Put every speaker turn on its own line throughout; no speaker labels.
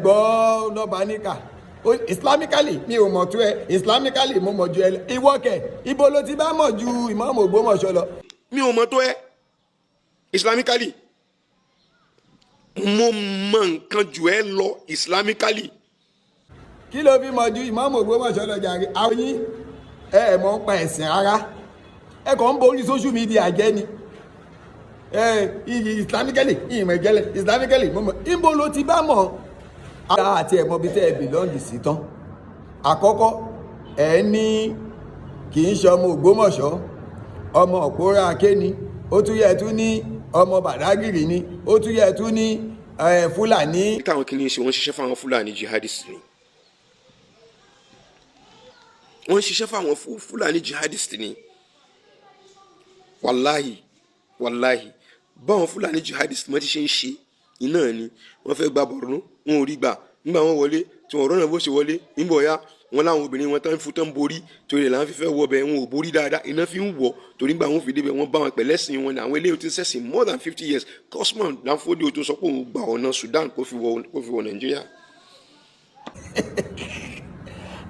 Gbọ́ lọ́ba níkà, islamically mi ò mọ̀ tó ẹ, islamically mo mọ̀ ju ẹ lọ. Ìwọ kẹ̀, ibo ló ti bá mọ̀ ju ìmáàmù Ògbómọ̀ṣọ́ lọ?
Mi ò mọ̀ tó ẹ, islamically mo mọ̀ nǹkan jù ẹ lọ islamically.
Kí ló fi mọ̀ ju ìmáàmù Ògbómọ̀ṣọ́ lọ jàre? Àwọn yín, ẹ ẹ̀ mọ̀ ń pa ẹ̀sìn rárá, ẹ kàn ń borí social media jẹ́ ni. Ẹ islamically, ìmọ̀ ìjẹ́lẹ̀, islamically mo mọ̀. Ibo ló ti bá mọ̀? Àti ẹ̀ mọ̀ bí tẹ́ ẹ belong sí tán. Àkọ́kọ́, ẹ ní kì í ṣe ọmọ Ògbómọ̀ṣọ́, ọmọ Òpórá Akéni. Ó tún yẹ tún ní ọmọ Bàdágìrì ni. Ó tún yẹ tún ní Fúlàní.
Táwọn kìíní ṣe, wọ́n ṣiṣẹ́ fáwọn Fúlàní jihadist ni. Wọ́n ṣiṣẹ́ fáwọn Fúlàní jihadist ni. Wàláhì, wàláhì, báwọn Fúlàní jihadist wọ́n ti ṣe ń ṣe iná ni. Wọ́n fẹ́ gba Borno, wọn ò rí gbà. Nígbà wọn wọlé tí wọn rọ́nà bó ṣe wọlé, nígbà ọ̀yá wọn láwọn obìnrin wọn tán fún tán borí, torí ẹ̀ làwọn fi fẹ́ wọ bẹ́ẹ̀. Wọn ò borí dáadáa, iná fi ń wọ̀, torí nígbà wọn fi débẹ̀, wọn bá wọn pẹ̀lẹ́sìn wọn ni. Àwọn eléyìí ti ń ṣẹ̀sìn more than 50 years. Usman Dan Fodio tó sọ pé òun gba ọ̀nà Sudan kó fi wọ Nàìjíríà.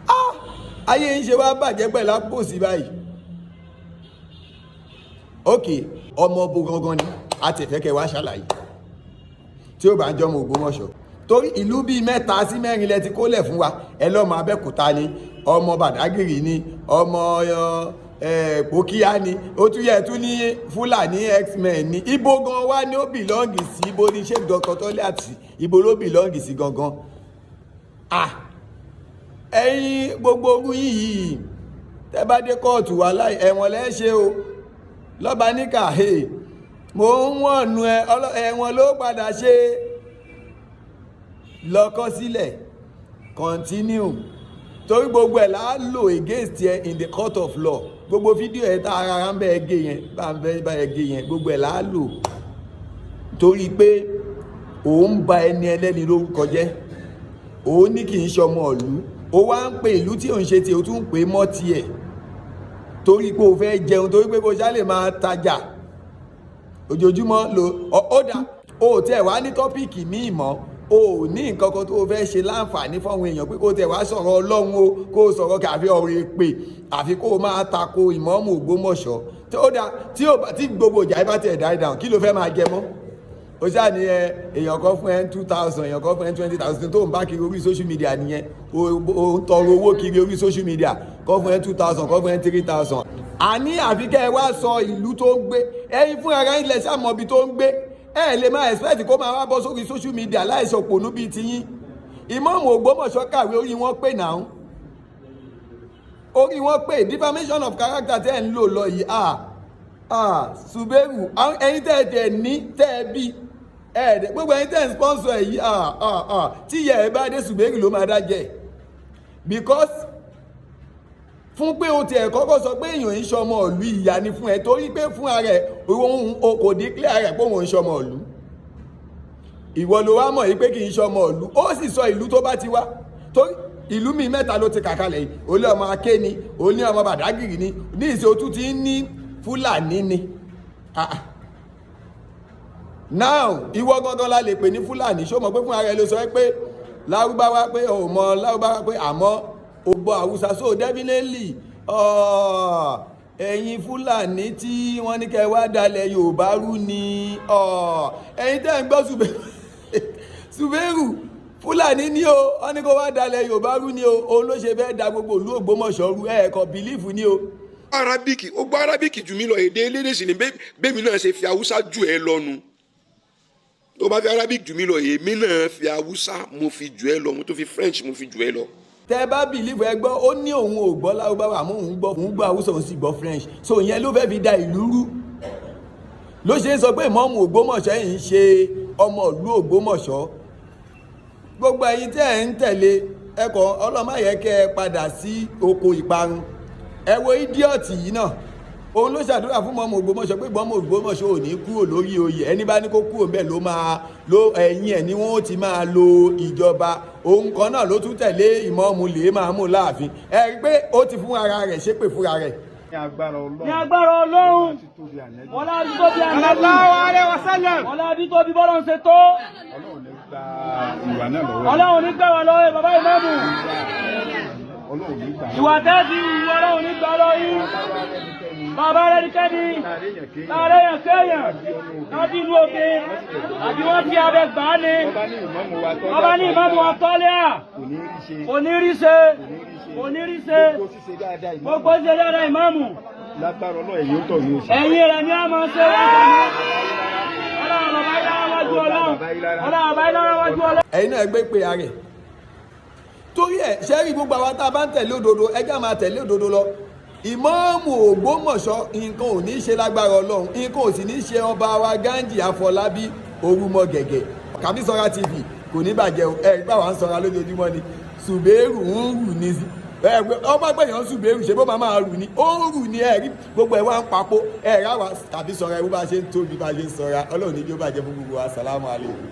Ah! Ayé ń ṣe wá bàjẹ́ pẹ̀lú àpòsí báyìí. Ok, ọmọ bo gangan ni a ti fẹ́ kẹ́ wá ṣàlàyé tí ó bá ń jọmọ Ògbómọ̀ṣọ́? Torí ìlú bíi mẹ́ta sí mẹ́rin lẹ ti kólẹ̀ fún wa. Ẹ lọ́mọ Abẹ́òkúta ni, ọmọ Bàdágìrì ni, ọmọ Pòkíà ni, ó tún yẹ tún ní Fúlàní herdsmen ni. Ibo gan wá ní ó belong sí? Ibo ní Sheikh Dr. Toliat, ibo ló belong sí gangan? Ah, ẹ̀yin gbogbo ogun yìí, tẹ́ bá dé kóòtù, wà láì ẹ̀wọ̀n lẹ́ o. Lọ́ba níkà, mo ń wọ̀nù ẹ, ẹ̀wọ̀n ló padà ṣe lọ́kọ́ sílẹ̀. Continue, torí gbogbo ẹ̀ là á lò against ẹ in the court of law. Gbogbo fídíò ẹ̀ tá ara ń bẹ́ ẹ gé yẹn, bá ń bẹ́ bá ẹ gé yẹn, gbogbo ẹ̀ là á lò, torí pé òun ba ẹni ẹlẹ́ni lórúkọ jẹ́. Òun ní kì í ṣọmọ ìlú, ó wá ń pe ìlú tí òun ṣe tiẹ̀, ó tún ń pè é mọ́ tiẹ̀, torí pé o fẹ́ jẹun, torí pé kò ṣá lè máa tajà ojoojúmọ́ lo. Ó dà, o tẹ̀ wá ní topic míì mọ́, o ò ní nǹkan kan tó o fẹ́ ṣe láǹfààní fáwọn èèyàn pé kó tẹ̀ wá sọ̀rọ̀ Ọlọ́run o, kó o sọ̀rọ̀ kàfi ọ̀rọ̀ èpè, àfi kó o máa tako ìmáàmù Ògbómọ̀ṣọ́. Tí ó dà, tí ó bá tí gbogbo ìjà bá tiẹ̀ die down, kí ló fẹ́ máa jẹ mọ́? O ṣáà ní ẹ èèyàn kan fún ẹ 2,000, èèyàn kan fún ẹ 20,000, tó ń bá kiri orí social media nìyẹn. O ń tọrọ owó kiri orí social media, kọ́ fún ẹ 2,000, kọ́ fún ẹ 3,000. Àní àfi kẹ́ ẹ wá sọ ìlú tó ń gbé. Ẹ̀yin fún ara ilẹ̀ ṣàmọ̀ ibi tó ń gbé. Ẹ lè máa expect kó máa wá bọ́ sórí social media láìsọ pònú bíi tiyín. Ìmáàmù Ògbómọ̀ṣọ́ kàwé, orí wọn pè náà, orí wọn pè. Defamation of character tẹ́ ẹ̀ ń lò lọ yìí, ah ah, Suberu, ẹ̀yin tẹ́ ẹ tẹ̀ ní tẹ́ ẹ bí ẹ̀ẹ́dẹ̀, gbogbo ẹ̀yin tẹ́ ẹ̀ ń sponsor ẹ̀ yìí, ah ah ah, tí ìyá ẹ̀ bá dé, Suberu ló máa dá jẹ́, because fún pé o tiẹ̀ kọ́kọ́ sọ pé èèyàn ń ṣọmọ ìlú, ìyá ni fún ẹ, torí pé fún ara ẹ̀ òun o kò declare rẹ̀ pé òun ń ṣọmọ ìlú. Ìwọ ló wá mọ̀ yìí pé kì í ṣọmọ ìlú. Ó sì sọ ìlú tó bá ti wá, torí ìlú mi mẹ́ta ló ti kà kalẹ̀ yìí. Ó ní ọmọ Akéni, ó ní ọmọ Bàdágìrì ni, ní ìṣe òtún ti ń ní Fúlàní ni. Ah, ah. Now, ìwọ gangan la lè pè ní Fúlàní. Ṣó mọ̀ pé fún ara ẹ ló sọ pé Lárúbáwá, pé ò mọ Lárúbáwá, pé àmọ́ o gbọ́ Haúsá? So definitely, ẹ̀yin Fúlàní tí wọ́n ní kẹ́ wá dalẹ̀ Yorùbá rú ni. Ẹ̀yin tẹ́ ń gbọ́ Suberu, Fúlàní ní o. Wọ́n ní kó wá dalẹ̀ Yorùbá rú ni o. Òun ló ṣe fẹ́ da gbogbo ìlú Ògbómọ̀ṣọ́ rú. Ẹ̀ẹ̀kọ́ believe ni o.
Arabic, ó gbọ́ Arabic jù mí lọ. Èdè elédè sì ni. Bẹ́ẹ̀ náà ṣe fi Haúsá jù ẹ lọ́nu. Tó bá fi Arabic jù mí lọ, èmi náà fi Haúsá, mo fi jù ẹ lọ, mo tó fi French, mo fi jù ẹ lọ.
Tẹ bá believe, ẹ gbọ́, ó ní òun ò gbọ́ Lárúbáwá, àmọ́ òun gbọ́, òun gbọ́ Haúsá, òun sì gbọ́ French. So ìyẹn ló fẹ́ fi da ìlú rú, ló ṣe ń sọ pé ìmáàmù Ògbómọ̀ṣọ́ yìí ń ṣe ọmọ ìlú Ògbómọ̀ṣọ́. Gbogbo ẹ̀yin tẹ́ ẹ̀ ń tẹ̀lé ẹkọ̀, ọlọ́mọ yẹ kẹ́ ẹ padà sí oko ìparun. Ẹ wo idiot yìí náà, òun ló ṣàdúrà fún mọ́mọ́ Ògbómọ̀ṣọ́ pé mọ́mọ́ Ògbómọ̀ṣọ́ ò ní kúrò lórí oyè. Ẹni bá ní kó kúrò ńbẹ̀ ló máa ló ẹ̀yìn ẹ̀ ni wọ́n ti máa lo ìjọba. Òun kan náà ló tún tẹ̀lé ìmọ̀ọ́mù lè máa mú láàfin. Ẹ rí i pé ó ti fún ara rẹ̀ ṣépè fúnra rẹ̀.
Ní agbára Ọlọ́run.
Ní agbára Ọlọ́run.
Títóbi Ànábì.
Wọlá títóbi Ànábì.
Sallallahu alaihi wasallam.
Wọlá títóbi bọ́lọ̀ ń ṣe tó.
Ọlọ́run ní Gba ìwà náà lọ́wọ́.
Ọlọ́run ní gbà wá lọ́wọ́ bàbá ìmáàmù.
Ọlọ́run ní gbà.
Ìwà tẹ́sí ìwọ Ọlọ́run ní gbà lọ́wọ́ yín. Bàbá rẹ̀ ní kẹ́ni. Láàárẹ̀ yàn kéèyàn. Láti inú òkè. Àbí wọ́n fi abẹ gbà á ni.
Ọba ní ìmáàmù wa tọ́lá.
Bàbá ní ìmáàmù wa tọ́lé à.
Kò ní rí ṣe.
Kò ní rí ṣe. Kò ní rí ṣe.
Gbogbo ṣíṣe dáadáa ìmáàmù.
Gbogbo ṣe dáadáa ìmáàmù.
Lágbára Ọlọ́run ẹ̀yìn ó tọ̀ yóò ṣe.
Ẹ̀yin rẹ̀ ni a máa ṣe wọ́n. Ọlọ́run bàbá yìí lára wájú Ọlọ́run. Ọlọ́run bàbá yìí lára wájú Ọlọ́run.
Ẹ̀yin náà gbé pé ara ẹ̀ torí ẹ̀ ṣe rí gbogbo àwa tá a bá ń tẹ̀lé òdodo, ẹjẹ́ máa tẹ̀lé òdodo lọ. Ìmáàmù Ògbómọ̀ṣọ́, nǹkan ò ní í ṣe lágbára Ọlọ́run, nǹkan ò sì ní í ṣe ọba wa Ghandi Àfọlábí Orúmọ Gẹ̀gẹ̀. Kàbísọ́ra TV kò ní bàjẹ́ o. Ẹ gbà wá ń sọra lójoojúmọ́ ni ṣùbẹ́rù ń rù ní ọmọ ẹgbẹ́ yẹn ṣùbẹ́rù ṣe bó máa máa rù ní, ó ń rù ní. Ẹ̀rí gbogbo ẹ̀ wá ń papò ẹ̀ ráwa Kàbísọ́ra ẹ̀ bó bá ṣe ń tóbi, bá ṣe ń sọra. Ọlọ́run ní kí ó bàjẹ́ fún gbogbo wa. Sàlámù alaykum.